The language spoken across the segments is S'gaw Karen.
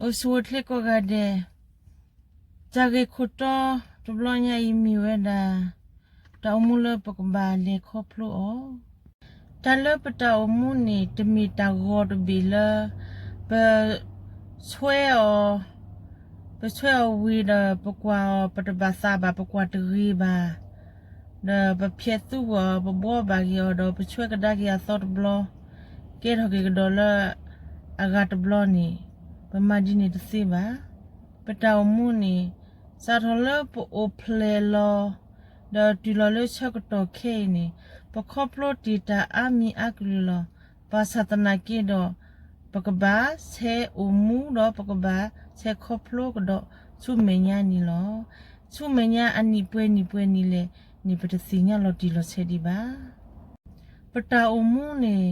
အိၣ်ဆူၣ်အိၣ်ချ့ကိးဂၤဒဲး, တၢ်ဂ့ၢ်ခိၣ်တီတဘျီညါအံၤမ့ၢ်ဝဲဒၣ် တၢ်အိၣ်မူလၢပကဘၣ်လဲၤခီဖျိအီၤ. တၢ်လၢပတၢ်အိၣ်မူန့ၣ် တမ့ၢ်တၢ်ဂီၤတဘ့ၣ်လၢ ပ ဆွဲအီၤ, ပဆွဲအီၤဝံၤဒီး ပကွၢ်အီၤ ပတဘၣ်သးဘၣ် ပကွၢ်တဂ့ၤဘၣ်, ဒီးပဖျဲးသူအီၤ ပဘှီဘၣ်က့ၤအီၤ ဒီးပဆွဲကဒါက့ၤအသီတဘျီ, ကဲထီၣ်က့ၤကဒီးလၢအဂၤတဘျီန့ၣ် ပမၤဒ်န့ၣ်တသ့ဘၣ်. ပတၢ်အိၣ်မူန့ၣ် စးထီၣ်လၢပအိၣ်ဖျဲၣ်လီၤ ဒီးတုၤလီၤလၢဆၢကတီၢ်ခဲအံၤန့ၣ် ပခီဖျိတ့ၢ်တၢ်အါမံၤအါကလုာ်လီၤ. ဘၣ်ဆၣ်သနာ်က့ဒီး ပကဘၣ်ဆဲးအိၣ်မူဒီး ပကဘၣ်ဆဲးခီဖျိကဒီးဆူမဲာ်ညါန့ၣ်လီၤ. ဆူမဲာ်ညါအနံၣ်ပှဲၤနံၣ်ပှဲၤနံၣ်လဲၣ်န့ၣ် ပတသ့ၣ်ညါလီၤတံၢ်လီၤဆဲးဒံးဘၣ်. ပတၢ်အိၣ်မူန့ၣ်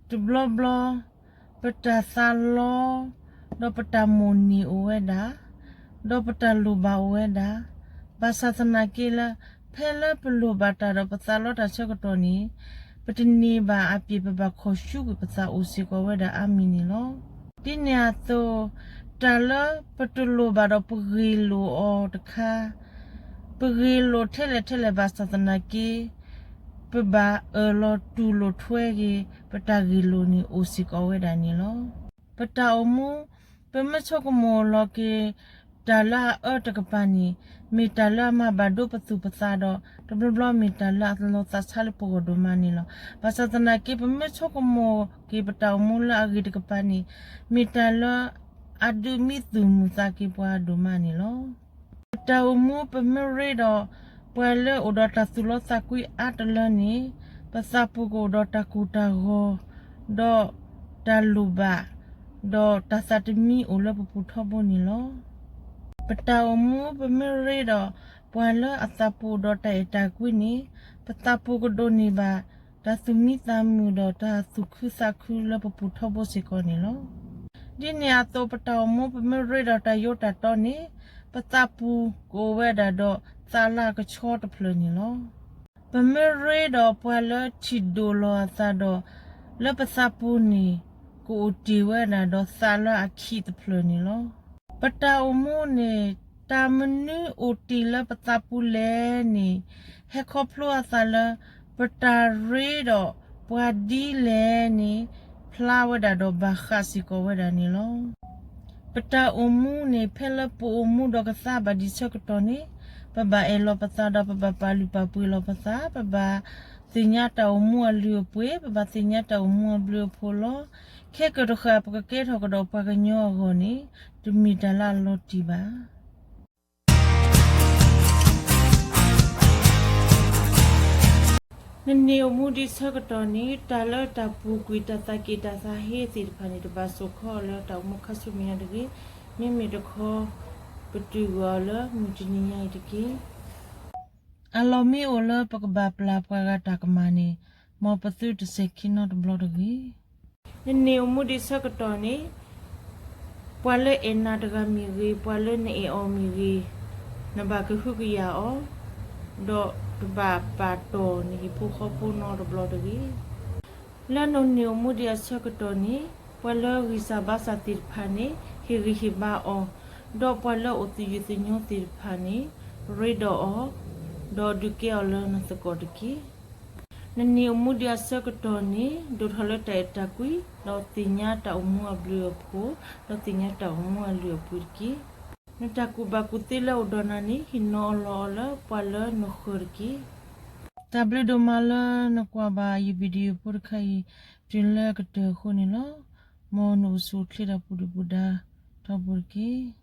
တဘျီဘျီ ပတၢ်သးလီ ဒီးပတၢ်မိၣ်န့ၢ်အိၣ်ဝဲဒၣ်, ဒီးပတၢ်လိၣ်ဘၣ်အိၣ်ဝဲဒၣ်, ဘၣ်ဆၣ်သနာ်က့လၢ ဖဲလၢပလိၣ်ဘၣ်တၢ်ဒီးပသးလီတၢ်ဆၢကတီၢ်န့ၣ် ပတန့ၢ်ဘၣ်အပျ့ၤ ပဘၣ်ခီၣ်ဆူကွံာ်ပသးအိၣ်စ့ၢ်ကီးဝဲဒၣ်အါမံၤန့ၣ်လီၤ. ဒ်န့ၣ်အသိး တၢ်လၢပတလိၣ်ဘၣ်ဒီးပဂ့ၢ်လိာ်အီၤတခါ ပဂ့ၢ်လိာ်ထဲလဲၣ်ထဲလဲၣ်ဘၣ်ဆၣ်သနာ်က့ ပဘၣ်အၢၣ်လီၤတူၢ်လိာ်ထွဲက့ၤ ပတၢ်ဂ့ၢ်လိာ်န့ၣ်အိၣ်စ့ၢ်ကီးဝဲဒၣ်န့ၣ်လီၤ. ပတၢ်အိၣ်မူ ပမ့ၢ်ဆိကမိၣ်လီၤက့ၤ တၢ်လၢအအၢတကပၤန့ၣ် မ့ၢ်တၢ်လၢအမၤဘၣ်ဒိပသူၣ်ပသးဒီး တဘျီဘျီမ့ၢ်တၢ်လၢအလီၤသးဆါလၢပဂီၢ်ဒိၣ်မးန့ၣ်လီၤ. ဘၣ်ဆၣ်သနာ်က့ ပမ့ၢ်ဆိကမိၣ်က့ၤပတၢ်အိၣ်မူလၢအဂ့ၤတကပၤန့ၣ် မ့ၢ်တၢ်လၢအဒုးမံသူၣ်မုာ်သးက့ၤပှၤဒိၣ်မးန့ၣ်လီၤ. ပတၢ်အိၣ်မူပမ့ၢ်ရ့ဒီး ပှၤလၢအိၣ်ဒီးတၢ်သူၣ်လီသးကွံအါတလၢန့ၣ် ပသးပူၤကအိၣ်ဒီးတၢ်ကိၢ်တၢ်ဂီၤ ဒီးတၢ်လိၣ်ဘၣ် ဒီးတၢ်သးတမံအိၣ်လၢပပူၤထီဘိန့ၣ်လီၤ. ပတၢ်အိၣ်မူပမ့ၢ်ရ့ဒီး ပှၤလၢအသးပူၤအိၣ်ဒီးတၢ်အဲၣ်တၢ်ကွံန့ၣ် ပသးပူၤကဒိးန့ၢ်ဘၣ် တၢ်သူၣ်မံသးမုာ်ဒီးတၢ်သူၣ်ခုသးခုလၢပပူၤထီဘိစ့ၢ်ကီးန့ၣ်လီၤ. ဒ်န့ၣ်အသိး ပတၢ်အိၣ်မူပမ့ၢ်ရ့ဒီးတၢ်ယိးတၢ်တီန့ၣ် ပသးပူၤကအိၣ်ဝဲဒၣ်ဒီးသးလၢအကဆှီတဖျၢၣ်န့ၣ်လီၤ. ပမ့ၢ်ရ့ဒီးပှၤလၢထံၣ်ဒိၣ်လီၤအသးဒီး လၢပသးပူၤန့ၣ် ကအိၣ်တ့ၢ်ဝဲဒၣ်ဒီးသးလၢအခံးတဖျၢၣ်န့ၣ်လီၤ. ပတၢ်အိၣ်မူန့ၣ် တၢ်မနုၤအိၣ်တ့ၢ်လၢပသးပူၤလဲၣ်န့ၣ် ဟဲခီဖျိအသးလၢ ပတၢ်ရ့ဒီးပှၤဒ်လဲၣ်န့ၣ် ဖျါဝဲဒၣ်ဒီးဘၣ်ဃးစ့ၢ်ကီးဝဲဒၣ်န့ၣ်လီၤ. ပတၢ်အိၣ်မူန့ၣ် ဖဲလၢပအိၣ်မူဒီးကသါဘၣ်ဒံးဆၢကတီၢ်န့ၣ် ပဘၣ်အဲၣ်လီၤပသးဒီးပဘၣ်ပာ်လုၢ်ပာ်ပှ့ၤလီၤပသး, ပဘၣ်သ့ၣ်ညါတၢ်အိၣ်မူအလုၢ်အပှ့ၤ, ပဘၣ်သ့ၣ်ညါတၢ်အိၣ်မူအဘျုးအဖှိၣ်လီၤ. ခဲကတဃၣ်ပကကဲထီၣ်ကဒီးပှၤကညီအဂီၢ်န့ၣ် တမ့ၢ်တၢ်လၢအလီၤတံၢ်ဘၣ်. နန့ၢ်အိၣ်မူဒံးဆၢကတီၢ်န့ၣ် တၢ်လၢတၢ်ပူၤကွံာ်တၢ်သးက့ၣ်တၢ်သးဟ့သ့ၣ်တဖၣ်န့ၣ် တဘၣ်စိာ်ခီအီၤလၢတၢ်အိၣ်မူခါဆူမဲာ်ညါတဂ့ၤ. မ့မ့ၢ်တခီ ပတုာ်ကွံာ်အီၤလၢမုၢ်တနံၤညါအံၤတက့ၢ်. အလီၢ်မ့ၢ်အိၣ်လၢပကဘၣ်ပျၢ်ပှၤဂၤတၢ်ကမၣ်န့ၣ် မ်ပသုတစဲၤခံနီတဘျီတဂ့ၤ. နန့ၢ်အိၣ်မူဒံးဆၢကတီၢ်န့ၣ် ပှၤလၢအဲၣ်နၤတဂၤမ့ၢ်ဂ့ၤ, ပှၤလၢနအဲၣ်အီၤမ့ၢ်ဂ့ၤ, နဘၣ်ကဟုကယာ်အီၤ, ဒီးတဘၣ်ပာ်တီၢ်နဟံၣ်ဖိဃီဖိနီတဘျီတဂ့ၤ. လၢနန့ၢ်အိၣ်မူဒံးအဆၢကတီၢ်န့ၣ် ပှၤလၢဂံၢ်စၢ်ဘါစၢ်သ့ၣ်တဖၣ်န့ၣ် ဟ့ၣ်ဂံၢ်ဟ့ၣ်ဘါအီၤ, ဒီးပှၤလၢအိၣ်သယုၢ်သညိသ့ၣ်တဖၣ်န့ၣ် ရ့ဒီးအီၤ, ဒီးဒုးကဲအီၤလၢနသကိးတက့ၢ်. နန့ၢ်အိၣ်မူဒံးအဆၢကတီၢ်န့ၣ် ဒိၣ်ထီၣ်လၢတၢ်အဲၣ်တၢ်ကွံ, ဒီးသ့ၣ်ညါတၢ်အိၣ်မူအဘျုးအဖှိၣ်, ဒီးသ့ၣ်ညါတၢ်အိၣ်မူအလုၢ်အပှ့ၤတက့ၢ်. နတၢ်ကူၣ်ဘၣ်ကူၣ်သ့လၢအိၣ်ဒီးနၤန့ၣ် ဟ့ၣ်နီၤအီၤလီၤအီၤလၢပှၤလၢနဃၢၤတက့ၢ်. တၢ်ဘျုးဒိၣ်မးလၢနကွၢ်ဘၣ်ယ video ဖိတခါအံၤ တုၤလၢကတၢၢ်အဃိန့ၣ်လီၤ. မ်နအိၣ်ဆူၣ်အိၣ်ချ့ဒီးပူၤဒုၣ်ပူၤဒါထီဘိတက့ၢ်.